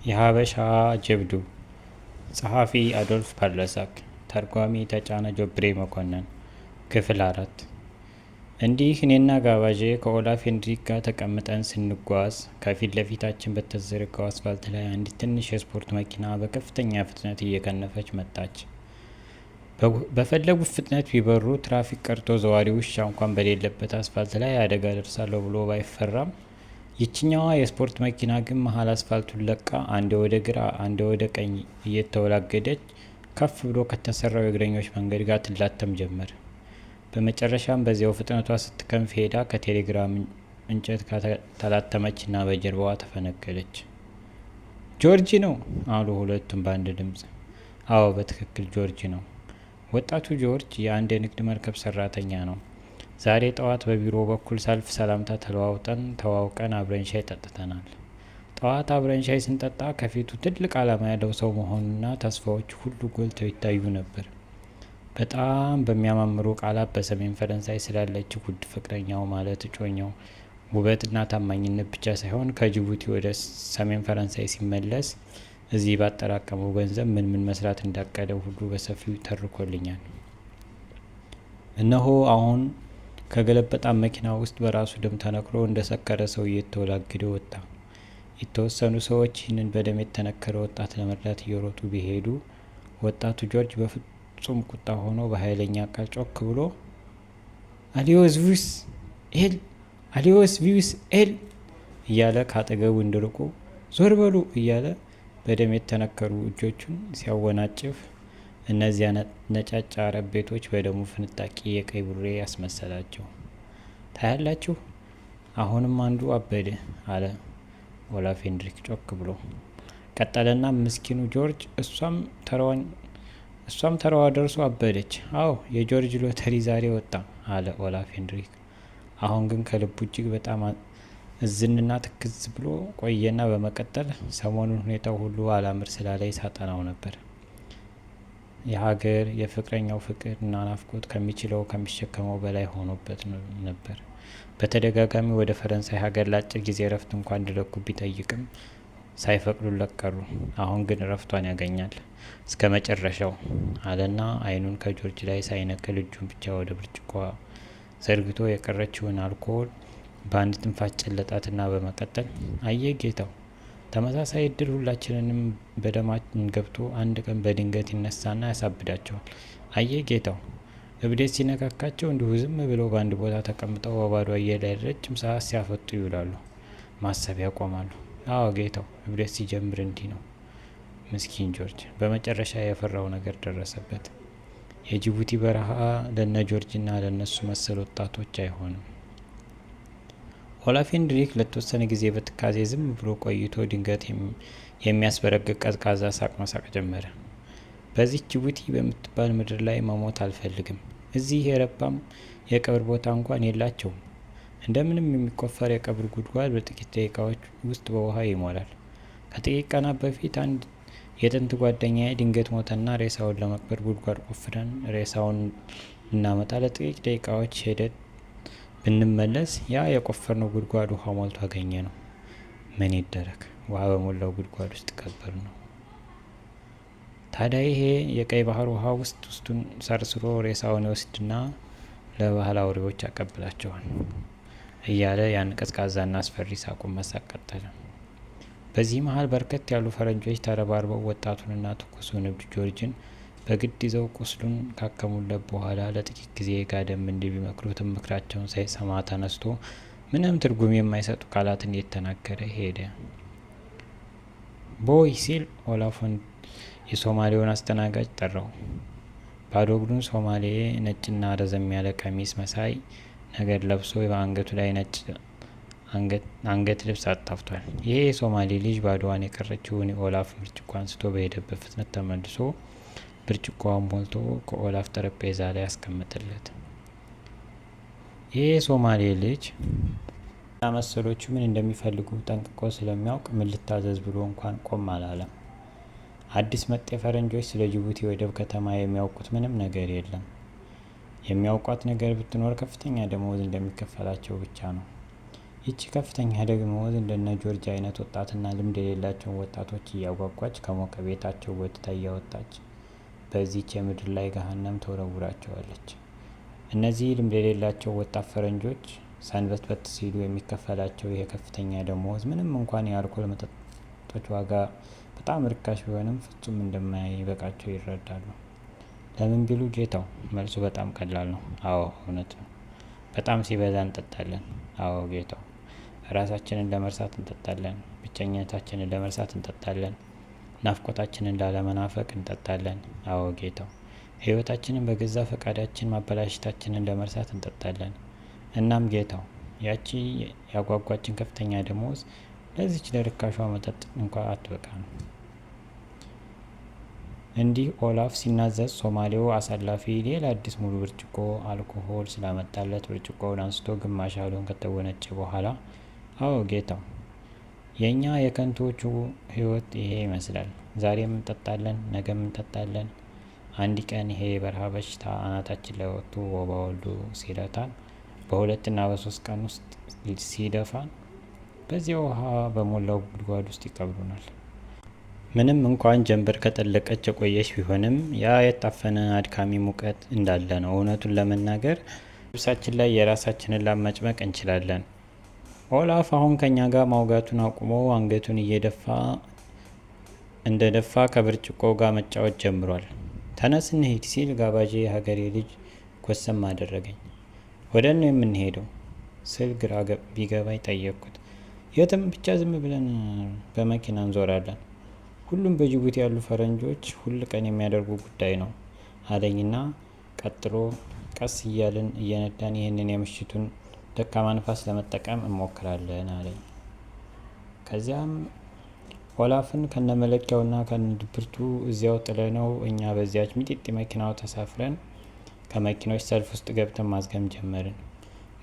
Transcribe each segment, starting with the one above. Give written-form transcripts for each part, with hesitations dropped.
የሀበሻ ጀብዱ። ጸሐፊ አዶልፍ ፓርለሳክ፣ ተርጓሚ ተጫነ ጆብሬ መኮንን። ክፍል 4። እንዲህ እኔና ጋባዤ ከኦላፍ ሄንድሪክ ጋር ተቀምጠን ስንጓዝ ከፊት ለፊታችን በተዘረጋው አስፋልት ላይ አንዲት ትንሽ የስፖርት መኪና በከፍተኛ ፍጥነት እየከነፈች መጣች። በፈለጉት ፍጥነት ቢበሩ ትራፊክ ቀርቶ ዘዋሪ ውሻ እንኳን በሌለበት አስፋልት ላይ አደጋ ደርሳለሁ ብሎ ባይፈራም፣ ይችኛዋ የስፖርት መኪና ግን መሀል አስፋልቱን ለቃ አንዴ ወደ ግራ አንዴ ወደ ቀኝ እየተወላገደች ከፍ ብሎ ከተሰራው የእግረኞች መንገድ ጋር ትላተም ጀመር። በመጨረሻም በዚያው ፍጥነቷ ስትከንፍ ሄዳ ከቴሌግራም እንጨት ጋር ተላተመችና በጀርባዋ ተፈነገለች። "ጆርጅ ነው" አሉ ሁለቱም በአንድ ድምፅ። አዎ፣ በትክክል ጆርጅ ነው። ወጣቱ ጆርጅ የአንድ የንግድ መርከብ ሰራተኛ ነው። ዛሬ ጠዋት በቢሮ በኩል ሳልፍ ሰላምታ ተለዋውጠን ተዋውቀን አብረን ሻይ ጠጥተናል። ጠዋት አብረን ሻይ ስንጠጣ ከፊቱ ትልቅ ዓላማ ያለው ሰው መሆኑና ተስፋዎቹ ሁሉ ጎልተው ይታዩ ነበር። በጣም በሚያማምሩ ቃላት በሰሜን ፈረንሳይ ስላለችው ውድ ፍቅረኛው ማለት እጮኛው ውበትና ታማኝነት ብቻ ሳይሆን ከጅቡቲ ወደ ሰሜን ፈረንሳይ ሲመለስ እዚህ ባጠራቀመው ገንዘብ ምን ምን መስራት እንዳቀደ ሁሉ በሰፊው ተርኮልኛል። እነሆ አሁን ከገለበጣት መኪና ውስጥ በራሱ ደም ተነክሮ እንደ ሰከረ ሰው እየተወላገደ ወጣ። የተወሰኑ ሰዎች ይህንን በደም የተነከረ ወጣት ለመርዳት እየሮጡ ቢሄዱ ወጣቱ ጆርጅ በፍጹም ቁጣ ሆኖ በኃይለኛ ቃል ጮክ ብሎ "Allez vous elles፣ allez vous elles" እያለ ካጠገቡ እንዲርቁ፣ ዞር በሉ እያለ በደም የተነከሩ እጆቹን ሲያወናጭፍ እነዚያ ነጫጭ አረብ ቤቶች በደሙ ፍንጣቂ የቀይ ቡሬ ያስመሰላቸው። "ታያላችሁ፣ አሁንም አንዱ አበደ" አለ ኦላፍ ሄንድሪክ ጮክ ብሎ። ቀጠለና "ምስኪኑ ጆርጅ፣ እሷም ተራዋ ደርሶ አበደች። አዎ፣ የጆርጅ ሎተሪ ዛሬ ወጣ" አለ ኦላፍ ሄንድሪክ። አሁን ግን ከልቡ እጅግ በጣም እዝንና ትክዝ ብሎ ቆየና በመቀጠል "ሰሞኑን ሁኔታው ሁሉ አላምር ስላለኝ ሳጠናው ነበር። የሀገር የፍቅረኛው ፍቅር እና ናፍቆት ከሚችለው ከሚሸከመው በላይ ሆኖበት ነበር። በተደጋጋሚ ወደ ፈረንሳይ ሀገር ለአጭር ጊዜ እረፍት እንኳን እንዲለቁ ቢጠይቅም ሳይፈቅዱለት ቀሩ። አሁን ግን እረፍቷን ያገኛል እስከ መጨረሻው" አለና አይኑን ከጆርጅ ላይ ሳይነቅል እጁን ብቻ ወደ ብርጭቆዋ ዘርግቶ የቀረችውን አልኮል በአንድ ትንፋሽ ጨለጣትና በመቀጠል "አየህ ጌታው፣ ተመሳሳይ እድል ሁላችንንም በደማችን ገብቶ አንድ ቀን በድንገት ይነሳና ያሳብዳቸዋል። አየህ ጌታው፣ እብደት ሲነካካቸው እንዲሁ ዝም ብለው በአንድ ቦታ ተቀምጠው በባዶ አየር ላይ ረጅም ሰዓት ሲያፈጡ ይውላሉ። ማሰብ ያቆማሉ። አዎ ጌታው፣ እብደት ሲጀምር እንዲህ ነው።" ምስኪን ጆርጅ በመጨረሻ የፈራው ነገር ደረሰበት። የጅቡቲ በረሃ ለነ ጆርጅና ለነሱ መሰል ወጣቶች አይሆንም። ኦላፍ ሄንድሪክ ለተወሰነ ጊዜ በትካዜ ዝም ብሎ ቆይቶ ድንገት የሚያስበረግግ ቀዝቃዛ ሳቅ መሳቅ ጀመረ። "በዚህ ጅቡቲ በምትባል ምድር ላይ መሞት አልፈልግም። እዚህ የረባም የቀብር ቦታ እንኳን የላቸውም። እንደምንም የሚቆፈር የቀብር ጉድጓድ በጥቂት ደቂቃዎች ውስጥ በውሃ ይሞላል። ከጥቂት ቀናት በፊት አንድ የጥንት ጓደኛዬ ድንገት ሞተና ሬሳውን ለመቅበር ጉድጓድ ቆፍረን ሬሳውን ልናመጣ ለጥቂት ደቂቃዎች ሄደን ብንመለስ ያ የቆፈርነው ጉድጓድ ውሃ ሞልቶ አገኘነው። ምን ይደረግ፣ ውሃ በሞላው ጉድጓድ ውስጥ ቀበርነው። ታዲያ ይሄ የቀይ ባህር ውሃ ውስጥ ውስጡን ሰርስሮ ሬሳውን ይወስድና ለባህል አውሬዎች ያቀብላቸዋል" እያለ ያን ቀዝቃዛና አስፈሪ ሳቁን መሳቅ ቀጠለ። በዚህ መሀል በርከት ያሉ ፈረንጆች ተረባርበው ወጣቱንና ትኩሱን እብድ ጆርጅን በግድ ይዘው ቁስሉን ካከሙለት በኋላ ለጥቂት ጊዜ ጋደም እንዲል ቢመክሩትም ምክራቸውን ሳይሰማ ተነስቶ ምንም ትርጉም የማይሰጡ ቃላትን እየተናገረ ሄደ። "Boy" ሲል ኦላፍ የሶማሌውን አስተናጋጅ ጠራው። ባዶ እግሩን ሶማሌ ነጭና ረዘም ያለ ቀሚስ መሳይ ነገር ለብሶ በአንገቱ ላይ ነጭ አንገት ልብስ አጣፍቷል። ይሄ የሶማሌ ልጅ ባዶዋን የቀረችውን የኦላፍ ብርጭቆ አንስቶ በሄደበት ፍጥነት ተመልሶ ብርጭቆዋን ሞልቶ ከኦላፍ ጠረጴዛ ላይ አስቀመጠለት። ይሄ የሶማሌ ልጅ እና መሰሎቹ ምን እንደሚፈልጉ ጠንቅቆ ስለሚያውቅ ምን ልታዘዝ ብሎ እንኳን ቆም አላለም። አዲስ መጤ ፈረንጆች ስለ ጅቡቲ ወደብ ከተማ የሚያውቁት ምንም ነገር የለም። የሚያውቋት ነገር ብትኖር ከፍተኛ ደመወዝ እንደሚከፈላቸው ብቻ ነው። ይቺ ከፍተኛ ደመወዝ እንደነ ጆርጅ አይነት ወጣትና ልምድ የሌላቸውን ወጣቶች እያጓጓች ከሞቀ ቤታቸው ጎትታ እያወጣች በዚህች የምድር ላይ ገሃነም ትወረውራቸዋለች። እነዚህ ልምድ የሌላቸው ወጣት ፈረንጆች ሰንበትበት ሲሉ የሚከፈላቸው ይሄ ከፍተኛ ደመወዝ ምንም እንኳን የአልኮል መጠጦች ዋጋ በጣም ርካሽ ቢሆንም ፍጹም እንደማይበቃቸው ይረዳሉ። ለምን ቢሉ ጌታው፣ መልሱ በጣም ቀላል ነው። አዎ እውነት ነው። በጣም ሲበዛ እንጠጣለን። አዎ ጌታው፣ ራሳችንን ለመርሳት እንጠጣለን። ብቸኝነታችንን ለመርሳት እንጠጣለን። ናፍቆታችንን ላለመናፈቅ እንጠጣለን። አዎ ጌታው፣ ሕይወታችንን በገዛ ፈቃዳችን ማበላሸታችንን ለመርሳት እንጠጣለን። እናም ጌታው፣ ያቺ ያጓጓችን ከፍተኛ ደመወዝ ለዚች ለርካሿ መጠጥ እንኳ አትበቃ ነው። እንዲህ ኦላፍ ሲናዘዝ ሶማሌው አሳላፊ ሌላ አዲስ ሙሉ ብርጭቆ አልኮሆል ስላመጣለት ብርጭቆውን አንስቶ ግማሽ ያህሉን ከተጎነጨ በኋላ፣ አዎ ጌታው፣ የእኛ የከንቱዎቹ ሕይወት ይሄ ይመስላል። ዛሬም እንጠጣለን፣ ነገም እንጠጣለን። አንድ ቀን ይሄ የበረሃ በሽታ አናታችን ላይ ወጥቶ ወባ ወልዶ ሲለታን፣ በ2ና በ3 ቀን ውስጥ ሲደፋን በዚያ ውሃ በሞላው ጉድጓድ ውስጥ ይቀብሩናል። ምንም እንኳን ጀንበር ከጠለቀች የቆየች ቢሆንም ያ የታፈነ አድካሚ ሙቀት እንዳለ ነው። እውነቱን ለመናገር ልብሳችን ላይ የራሳችንን ላብ መጭመቅ እንችላለን። ኦላፍ አሁን ከኛ ጋር ማውጋቱን አቁሞ አንገቱን እየደፋ እንደደፋ ከብርጭቆ ጋር መጫወት ጀምሯል። ተነስ እንሂድ ሲል ጋባዤ የሀገሬ ልጅ ጎሰም አደረገኝ። ወደ ነው የምንሄደው ስል ግራ ቢገባኝ ጠየቅኩት። የትም፣ ብቻ ዝም ብለን በመኪና እንዞራለን። ሁሉም በጅቡቲ ያሉ ፈረንጆች ሁል ቀን የሚያደርጉ ጉዳይ ነው አለኝና ቀጥሎ ቀስ እያልን እየነዳን ይህንን የምሽቱን ደካማ ንፋስ ለመጠቀም እንሞክራለን አለኝ። ከዚያም ኦላፍን ከነመለኪያውና ከነድብርቱ እዚያው ጥለነው እኛ በዚያች ሚጢጢ መኪናው ተሳፍረን ከመኪኖች ሰልፍ ውስጥ ገብተን ማዝገም ጀመርን።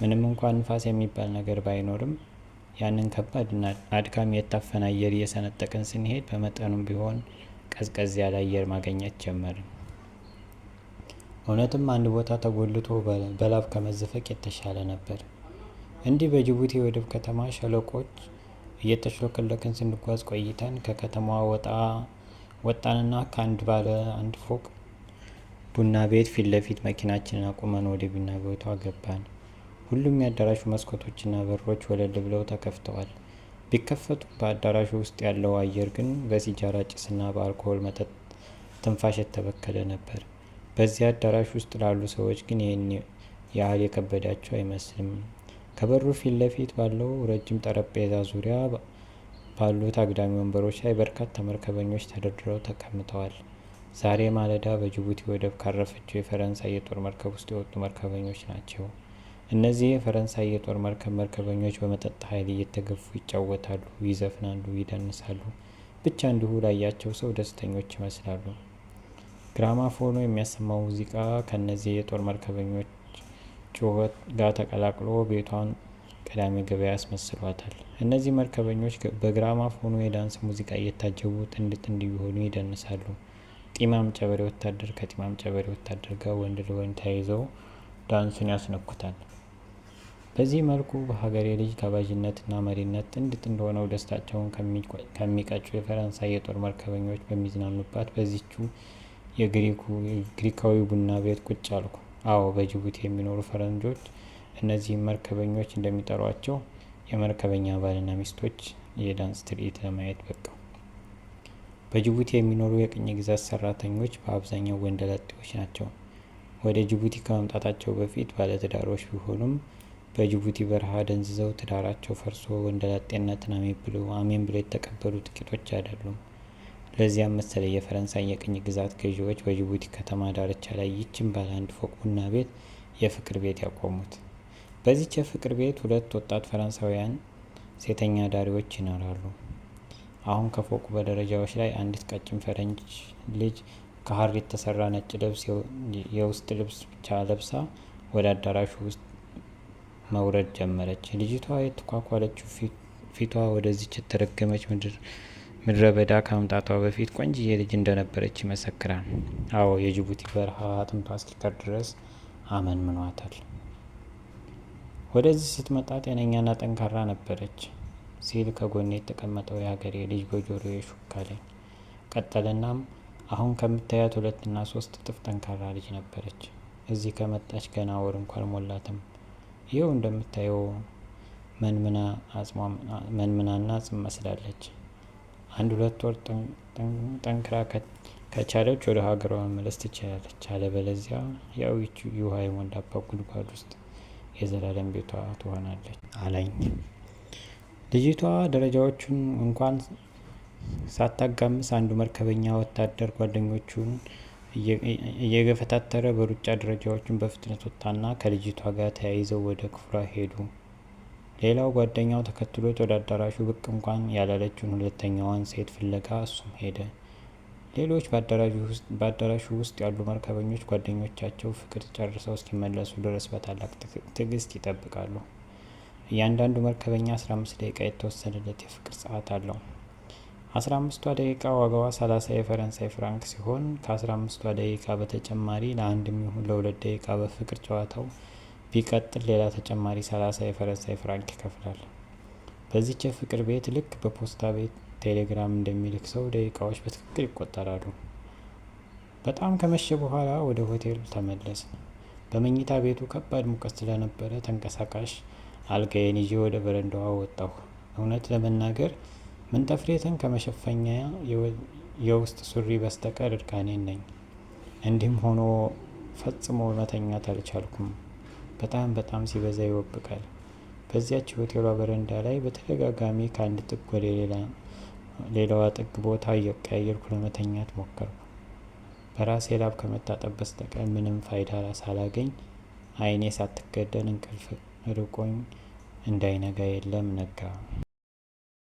ምንም እንኳን ንፋስ የሚባል ነገር ባይኖርም ያንን ከባድና አድካሚ የታፈነ አየር እየሰነጠቅን ስንሄድ በመጠኑም ቢሆን ቀዝቀዝ ያለ አየር ማግኘት ጀመርን። እውነትም አንድ ቦታ ተጎልቶ በላብ ከመዘፈቅ የተሻለ ነበር። እንዲህ በጅቡቲ የወደብ ከተማ ሸለቆች እየተሽሎከለክን ስንጓዝ ቆይተን ከከተማዋ ወጣንና ከአንድ ባለ አንድ ፎቅ ቡና ቤት ፊት ለፊት መኪናችንን አቁመን ወደ ቡና ቤቷ ገባን። ሁሉም የአዳራሹ መስኮቶችና በሮች ወለል ብለው ተከፍተዋል። ቢከፈቱም በአዳራሹ ውስጥ ያለው አየር ግን በሲጃራ ጭስና በአልኮሆል መጠጥ ትንፋሽ የተበከለ ነበር። በዚህ አዳራሽ ውስጥ ላሉ ሰዎች ግን ይህን ያህል የከበዳቸው አይመስልም። ከበሩ ፊት ለፊት ባለው ረጅም ጠረጴዛ ዙሪያ ባሉት አግዳሚ ወንበሮች ላይ በርካታ መርከበኞች ተደርድረው ተቀምጠዋል። ዛሬ ማለዳ በጅቡቲ ወደብ ካረፈችው የፈረንሳይ የጦር መርከብ ውስጥ የወጡ መርከበኞች ናቸው። እነዚህ የፈረንሳይ የጦር መርከብ መርከበኞች በመጠጥ ኃይል እየተገፉ ይጫወታሉ፣ ይዘፍናሉ፣ ይደንሳሉ። ብቻ እንዲሁ ላያቸው ሰው ደስተኞች ይመስላሉ። ግራማፎኑ የሚያሰማው ሙዚቃ ከእነዚህ የጦር መርከበኞች ጩኸት ጋር ተቀላቅሎ ቤቷን ቅዳሜ ገበያ ያስመስሏታል። እነዚህ መርከበኞች በግራማፎኑ የዳንስ ሙዚቃ እየታጀቡ ጥንድ ጥንድ እየሆኑ ይደንሳሉ። ጢማም ጨበሬ ወታደር ከጢማም ጨበሬ ወታደር ጋር ወንድ ለወንድ ተያይዘው ዳንሱን ያስነኩታል። በዚህ መልኩ በሀገሬ ልጅ ጋባዥነትና መሪነት ጥንድ ጥንድ ሆነው ደስታቸውን ከሚቀጩ የፈረንሳይ የጦር መርከበኞች በሚዝናኑባት በዚቹ የግሪካዊ ቡና ቤት ቁጭ አልኩ። አዎ፣ በጅቡቲ የሚኖሩ ፈረንጆች እነዚህም መርከበኞች እንደሚጠሯቸው የመርከበኛ ባልና ሚስቶች የዳንስ ትርኢት ለማየት በቃው። በጅቡቲ የሚኖሩ የቅኝ ግዛት ሰራተኞች በአብዛኛው ወንደላጤዎች ናቸው። ወደ ጅቡቲ ከመምጣታቸው በፊት ባለትዳሮች ቢሆኑም በጅቡቲ በረሃ ደንዝዘው ትዳራቸው ፈርሶ ወንደላጤነትን አሜን ብለው የተቀበሉ ጥቂቶች አይደሉም። ለዚያም መሰለኝ የፈረንሳይ የቅኝ ግዛት ገዢዎች በጅቡቲ ከተማ ዳርቻ ላይ ይችን ባለ አንድ ፎቅ ቡና ቤት የፍቅር ቤት ያቆሙት። በዚች የፍቅር ቤት ሁለት ወጣት ፈረንሳውያን ሴተኛ አዳሪዎች ይኖራሉ። አሁን ከፎቁ በደረጃዎች ላይ አንዲት ቀጭን ፈረንጅ ልጅ ከሀር የተሰራ ነጭ ልብስ የውስጥ ልብስ ብቻ ለብሳ ወደ አዳራሹ ውስጥ መውረድ ጀመረች። ልጅቷ የተኳኳለችው ፊቷ ወደዚች የተረገመች ምድረ በዳ ከመምጣቷ በፊት ቆንጅዬ ልጅ እንደነበረች ይመሰክራል። አዎ፣ የጅቡቲ በረሃ አጥንቷ እስኪቀር ድረስ አመንምኗታል። ወደዚህ ስትመጣ ጤነኛና ጠንካራ ነበረች ሲል ከጎኔ የተቀመጠው የሀገሬ ልጅ በጆሮዬ ሹክ አለኝ። ቀጠለናም አሁን ከምታያት 2 እና 3 እጥፍ ጠንካራ ልጅ ነበረች። እዚህ ከመጣች ገና ወር እንኳን አልሞላትም። ይኸው እንደምታየው መንምናና አጽም መስላለች። 1-2 ወር ጠንክራ ከቻለች ወደ ሀገሯ መመለስ ትችላለች። አለበለዚያ ያው ይቺ ውሃ የሞላባት ጉድጓድ ውስጥ የዘላለም ቤቷ ትሆናለች አለኝ። ልጅቷ ደረጃዎቹን እንኳን ሳታጋምስ አንዱ መርከበኛ ወታደር ጓደኞቹን እየገፈታተረ በሩጫ ደረጃዎቹን በፍጥነት ወጣና ከልጅቷ ጋር ተያይዘው ወደ ክፍሏ ሄዱ። ሌላው ጓደኛው ተከትሎት ወደ አዳራሹ ብቅ እንኳን ያላለችውን ሁለተኛዋን ሴት ፍለጋ እሱም ሄደ። ሌሎች በአዳራሹ ውስጥ ያሉ መርከበኞች ጓደኞቻቸው ፍቅር ጨርሰው እስኪመለሱ ድረስ በታላቅ ትዕግስት ይጠብቃሉ። እያንዳንዱ መርከበኛ 15 ደቂቃ የተወሰነለት የፍቅር ሰዓት አለው። 15ቷ ደቂቃ ዋጋዋ 30 የፈረንሳይ ፍራንክ ሲሆን፣ ከ15ቷ ደቂቃ በተጨማሪ ለአንድም ይሁን ለ2 ደቂቃ በፍቅር ጨዋታው ቢቀጥል ሌላ ተጨማሪ 30 የፈረንሳይ ፍራንክ ይከፍላል። በዚች የፍቅር ቤት ልክ በፖስታ ቤት ቴሌግራም እንደሚልክ ሰው ደቂቃዎች በትክክል ይቆጠራሉ። በጣም ከመሸ በኋላ ወደ ሆቴሉ ተመለስን። በመኝታ ቤቱ ከባድ ሙቀት ስለነበረ ተንቀሳቃሽ አልጋዬን ይዤ ወደ በረንዳዋ ወጣሁ። እውነት ለመናገር ምንጠፍሬትን ከመሸፈኛ የውስጥ ሱሪ በስተቀር እርቃኔን ነኝ። እንዲህም ሆኖ ፈጽሞ መተኛት አልቻልኩም። በጣም በጣም ሲበዛ ይወብቃል። በዚያች ሆቴሏ በረንዳ ላይ በተደጋጋሚ ከአንድ ጥግ ወደ ሌላዋ ጥግ ቦታ እየቀያየርኩ ለመተኛት ሞከርኩ። በራሴ ላብ ከመታጠብ በስተቀር ምንም ፋይዳ ሳላገኝ ዓይኔ ሳትከደን እንቅልፍ ርቆኝ እንዳይነጋ የለም ነጋ።